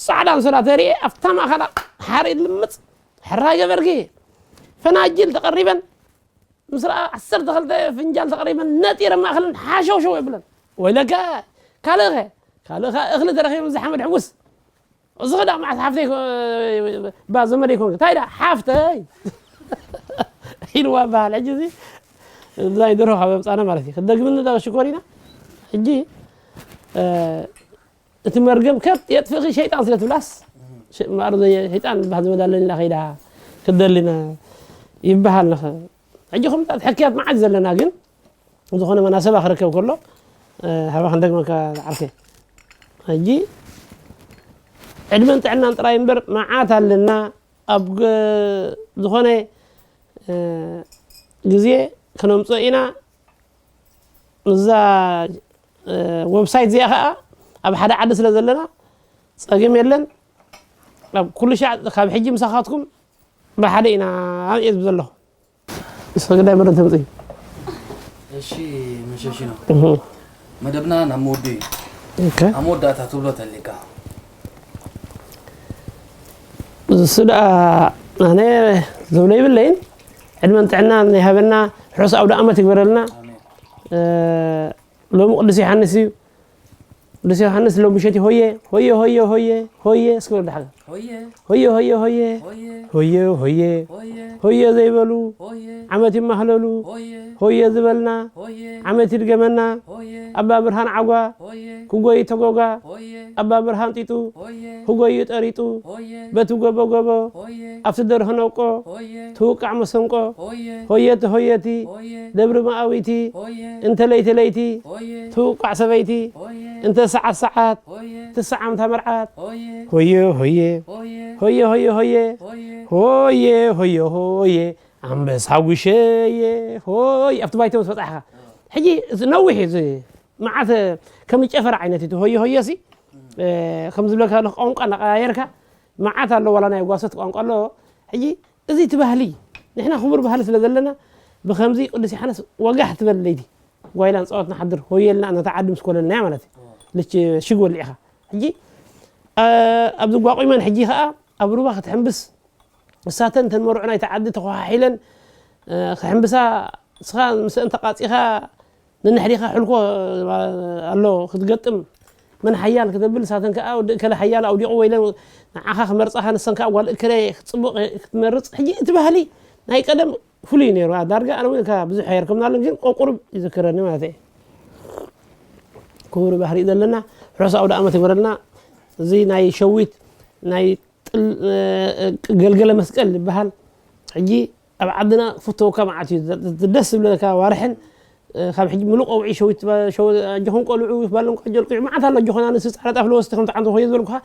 ጻዕዳ ኣንሶላ ተርእየ ኣብታ ማእኸላ ሓሬት ልምጽ። ሕራይ ገበርኪ። ፈናጅል ተቐሪበን ምስ ረኣ ዓሰርተ ክልተ ፍንጃል ተቐሪበን ነጢረ ማእኸለን ሓሸውሸው የብለን። ወይለከ ካልእኸ? ካልእ ኸኣ እኽሊ ተረኺቡ ዝሓመድ ሕጉስ። እዚ ኸዳ መዓት ሓፍተይ ኮ-፣ ባ ዘመደይ ኮንክ። እንታይ ዳ ሓፍተይ? ኢልዋ በሃል። ሕጂ እዚ ናይ ደርሆ ካብ ኣምጻና ማለት እዩ። ክደግምኒ ዳ ሽኮሪና? ሕጂ፣ እ፣ እቲ መርገም ከጥ የጥፍእኺ ሸይጣን ስለ ትብላስ፣ ሸ-፣ ማዕረ ዘየ-፣ ሸይጣን ዝበሃል ዘመድ ኣለና ከይዳ ክደልና ይበሃል ነኸ። ሕጂ ከምታት ሕክያት መዓት ዘለና ግን፣ ዝኾነ መናሰባ ክርከብ ከሎ፣ እ፣ ሃባ ክንደግመካ ዝዓርከ። ሕጂ ዕድመን ጥዕናን ጥራይ እምበር መዓት ኣለና። ኣብ ገ-፣ ዝኾነ፣ እ፣ ግዜ ክነምጽኦ ኢና። እዛ፣ እ፣ ዌብሳይት እዚኣ ኸኣ ኣብ ሓደ ዓዲ ስለ ዘለና ጸገም የለን። ኣብ ኩሉ ሻዕ ካብ ሕጂ ምሳኻትኩም ብሓደ ኢና ኣብ እየ ዝብል ዘለኹ። ንስኻ ግዳይ መረን ተምጽእ። እሺ፣ መሸሺ ነው። እህ። መደብና ናብ መወዱ እዩ። ኦኬ። ኣብ መወዳእታ ትብሎ ተሊካ። እሱ ደኣ ኣነ ዝብሎ ይብለይን። ዕድመን ጥዕናን ይሃበና። ርሑስ ኣውደ ዓመት ይግበረልና። ኣሜን። እ፣ ሎሚ ቅዱስ ዮሃንስ እዩ። ቅዱስ ዮሃንስ ሎሚ ምሸት ሆየ፣ ሆየ፣ ሆየ፣ ሆየ፣ ሆየ፣ እስኪ በሉ ደሓን። ሆየ፣ ሆየ፣ ሆየ፣ ሆየ፣ ሆየ፣ ሆየ፣ ሆየ፣ ሆየ፣ ሆየ ዘይበሉ ሆየ፣ ዓመት ይማህለሉ። ሆየ፣ ሆየ ዝበልና ሆየ፣ ዓመት ይድገመና። ሆየ፣ ኣባ ብርሃን ዓጓ፣ ሆየ፣ ክጎይ ተጎጋ፣ ሆየ፣ ኣባ ብርሃን ጢጡ፣ ሆየ፣ ክጎይ ጠሪጡ፣ ሆየ፣ በቲ ጎቦ ጎቦ፣ ሆየ፣ ኣብቲ ደርሆ ነቆ፣ ሆየ፣ ትውቃዕ መሰንቆ፣ ሆየ፣ ሆየቲ ሆየቲ፣ ሆየ፣ ደብሪ መኣዊቲ፣ ሆየ፣ እንተ ለይቲ ለይቲ፣ ሆየ፣ ትውቃዕ ሰበይቲ፣ ሆየ፣ እንተ ሰዓት ሰዓት፣ ሆየ፣ ትስዓም እታ መርዓት። ሆየ፣ ሆየ፣ ሆየ፣ ሆየ፣ ሆየ፣ ሆየ፣ ሆየ፣ ሆየ፣ ሆየ፣ ሆየ፣ ሆየ፣ ኣንበሳ ጉሸየ፣ ሆየ፣ ኣብቲ ባይቶ ምስ በጻሕካ። ሕጂ እዚ ነዊሕ እዩ፣ እዚ መዓት ከም ጨፈራ ዓይነት እዩ፣ ሆየ፣ ሆየ ሲ። እ፣ ከም ዝብለካ፣ ቋንቋ እናቀያየርካ መዓት ኣሎ፣ ዋላ ናይ ጓሶት ቋንቋ ኣሎ። ሕጂ እዚ እቲ ባህሊ፣ ንሕና ክቡር ባህሊ ስለ ዘለና፣ ብኸምዚ ቅዱስ ዮሓንስ ወጋሕ ትበል ለይቲ፣ ጓይላ ንጻወት ንሓድር፣ ሆየልና ነታ ዓዲ ምስ ኮለልናያ ማለት እዩ። ልች ሽግ ወሊዕኻ። ሕጂ፣ እ፣ ኣብዚ ጓቑመን ሕጂ ኸኣ ኣብ ሩባ ክትሕምብስ፣ እሳተን እተን መርዑ ናይቲ ዓዲ ተኾሓሒለን፣ እ፣ ክሕምብሳ፣ ንስኻ ምስአን ተቃጺኻ፣ ንንሕሪኻ ሕልኮ ኣሎ ክትገጥም፣ መን ሓያል ክተብል፣ ንሳተን ከኣ ወዲ እከለ ሓያል ኣውዲቑ ወይለን ንዓኻ ክመርጻኻ፣ ንሰን ከኣ ጓል እከለ ክትጽቡቕ ክትመርጽ። ሕጂ እቲ ባህሊ ናይ ቀደም ፍሉይ ነይሩ። ዳርጋ ኣነ እውን ከኣ ብዙሕ ኣየርከብናሉን፣ ግን ቆቁርብ ይዝክረኒ ማለት እየ። ክቡር ባህሪ እዩ ዘለና። ርሑስ ኣውደ ዓመት ይግበረልና። እዚ ናይ ሸዊት፣ ናይ ጥል-፣ እ፣ ገልገለ መስቀል ዝበሃል ሕጂ ኣብ ዓድና ክፍተወካ መዓት እዩ። ደ-፣ ደስ ዝብለካ ዋርሕን፣ እ፣ ካብ ሕጂ ምሉእ ቀውዒ ሸዊት ትባ-፣ ሸው-፣ ኣጆኹም ቆልዑ፣ ባሎም ኣጆ ኣልቅዑ፣ መዓት ኣሎ። ኣጆኹም ኣነስ ጻዕዳ ጣፍ ለወስቲ ከም ተዓንቶ ኾየ ዝበልኩኻ፣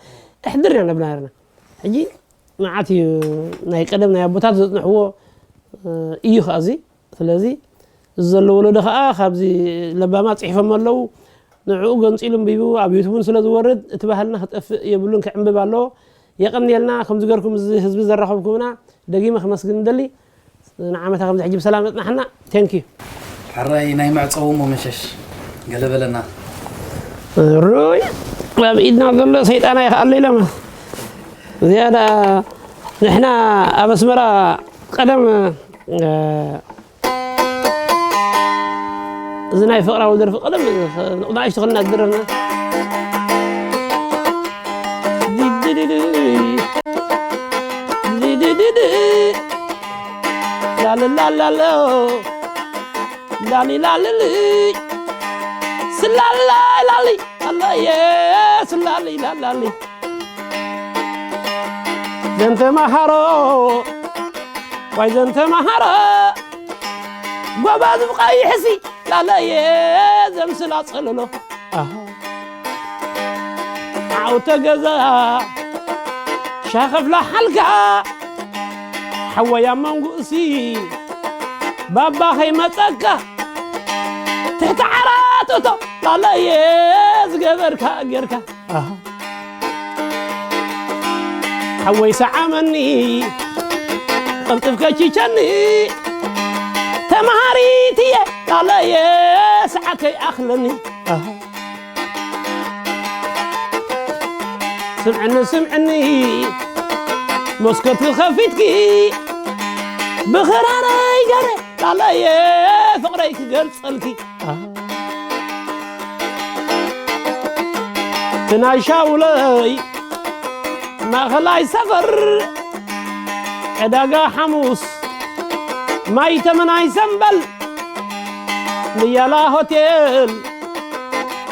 እሕድር ኢና ነብላ ነርና። ሕጂ መዓት እዩ ናይ ቀደም ናይ ኣቦታት ዘጽንሕዎ፣ እ፣ እዩ ኸኣ እዚ። ስለዚ እዚ ዘሎ ወለዶ ኸኣ ካብዚ ለባማት ጽሒፎም ኣለዉ። ንዕኡ ገንጺሉ ኣንቢቡ ኣብ ዩቱብን ስለ ዝወርድ እቲ ባህልና ክጠፍእ የብሉን፣ ክዕምብብ ኣለዎ። የቐንየልና፣ ከምዚ ገርኩም እዚ ህዝቢ ዘራኸብኩምና ደጊመ ከመስግን እደሊ። ንዓመታ ከምዚ ሕጂ ብሰላም የጽናሕና። ቴንክ ዩ። ሕራይ ናይ መዕጸዊ እሞ መሸሽ ገለ በለና። ሩይ ኣብ ኢድና ዘሎ ሰይጣን ኣይክኣሎ ኢሎም። ዝያዳ ንሕና ኣብ ኣስመራ ቀደም፣ እ፣ እዚ ናይ ፍቕራዊ ደርፊ ቀደም ንቕናእሽቱ ከለና ዝድረፍና። ዲዲዲዲ፣ ዲዲዲዲ፣ ላልላላሎ፣ ላሊላልሊ፣ ስላሊላይላሊ፣ ኣላየ ስላሊላላሊ። ዘንተማሃሮ፣ ዋይ ዘንተማሃሮ፣ ጎባዝ ብቐይሕሲ፣ ላለየ ዘምስላ ጸለሎ። ኣሃ። ዓውተ ገዛ፣ ሻኸፍላ ሓልካ፣ ሓወይ ኣብ መንጉእሲ፣ ባባ ኸይመጸካ፣ ትሕቲ ዓራት እቶ፣ ላለየ ዝገበርካ ጌርካ። ኣሃ። ሓወይ ሰዓመኒ፣ ቅልጥፍ ከቺቸኒ፣ ተማሃሪት እየ፣ ቃለየ ሰዓት ከይኣኽለኒ። ኣሃ። ስምዕኒ፣ ስምዕኒ፣ መስኮት ከፊትኪ፣ ብኽራረይ ገረ፣ ቃለየ ፍቕረይ ክገልጸልኪ። ኣሃ። ናይ ሻውለይ ማእኸላይ ሰፈር ዕዳጋ ሓሙስ ማይ ተመናይ ሰምበል ንያላ ሆቴል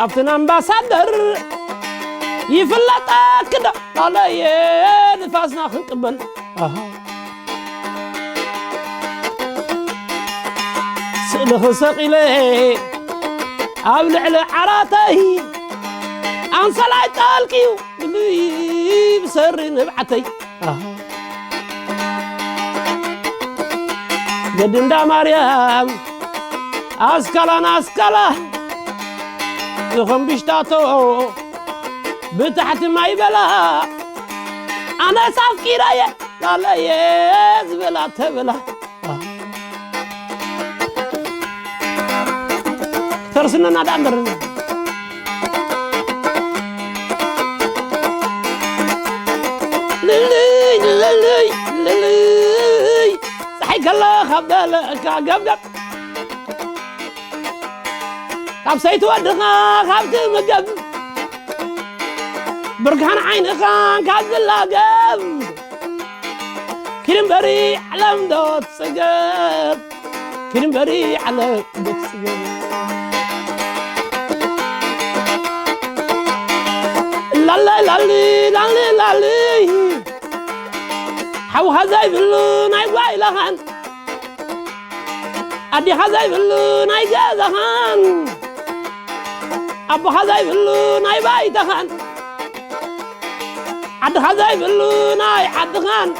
ኣብትን ኣምባሳደር ይፍለጠክ ዶ ኣለየ ንፋስና ክንቅበል ኣሃ ስእልኺ ሰቒለ ኣብ ልዕሊ ዓራተይ ኣንሶላይ ጠልቅዩ ብሰሪ ንብዓተይ ኣሃ ገድንዳ ማርያም ኣስካላን ኣስካላ ዝኸምብሽታቶ ብታሕቲ ማይ በላ ኣነስ ኣፍቂረየ ላለየ ዝበላ ተበላ ተርስነና ዳ እምበር ልልይ ልልይ ልልይ ፀሓይ ከላ ካብ ደለካ ገብገብ ካብ ሰይቲ ወድኻ ካብ ትምገብ ብርግሃን ዓይንኻ ካብ ዝላገብ ኪድ እምበሪ ዓለም ዶ ትፅገብ ኪድ እምበሪ ዓለም ዶ ትፅገብ ላለ ላሊ ላሊ ላሊ ሓውኻ ዘይብሉ ናይ ጓይላኻን ኣዴኻ ዘይብሉ ናይ ገዛኻን ኣቦኻ ዘይብሉ ናይ ባይታኻን ዓድኻ ዘይብሉ ናይ ዓድኻን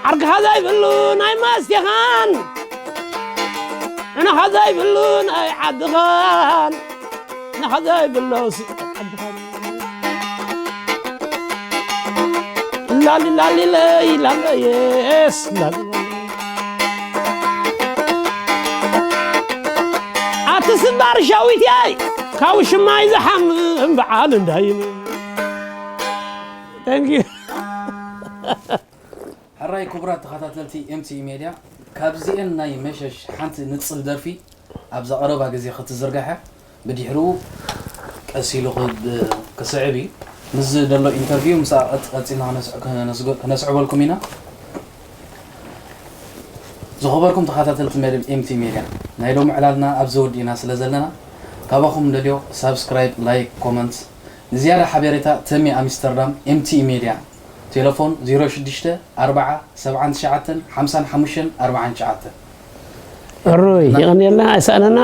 ዓርክኻ ዘይብሉ ናይ መስቴኻን ዕነኻ ዘይብሉ ናይ ዓድኻን ዕነኻ ዘይብሉ ዓድኻን ላሊ ላሊ ለይ ላለየስ ላሊ ኣቲ ስባር ሻዊትያይ ካብ ሽማይ ዝሓምም በዓል እንዳይን Thank you. ሕራይ ክቡራት ተኸታተልቲ ኤምቲኢ ሜድያ፣ ካብዚኤን ናይ መሸሽ ሓንቲ ንጽል ደርፊ ኣብዛ ቀረባ ግዜ ክትዝርጋሕ እያ። ብድሕሪኡ ቀስ ኢሉ ክብ- ክስዕብ እዩ። ምስዚ ዘሎ ኢንተርቪው ምስኣ ቀጽ- ቀጺልና ክነስ- ክነስጎ- ክነስዕበልኩም ኢና። ዝኸበርኩም ተኸታተልቲ መደብ ኤምቲ ሜድያ፣ ናይ ሎሚ ዕላልና ኣብዚ ወዲእና ስለ ዘለና፣ ካባኹም ንደልዮ ሳብስክራይብ፣ ላይክ፣ ኮመንት፣ ንዝያዳ ሓቤሬታ ተሜ ኣሚስተርዳም ኤምቲ ሜድያ ቴለፎን ዜሮ ሽዱሽተ ኣርብዓ ሰብዓን ትሽዓተን ሓምሳን ሓሙሽተን ኣርብዓን ትሽዓተን። ሕሩይ ይቐንየልና ኣይሰኣነና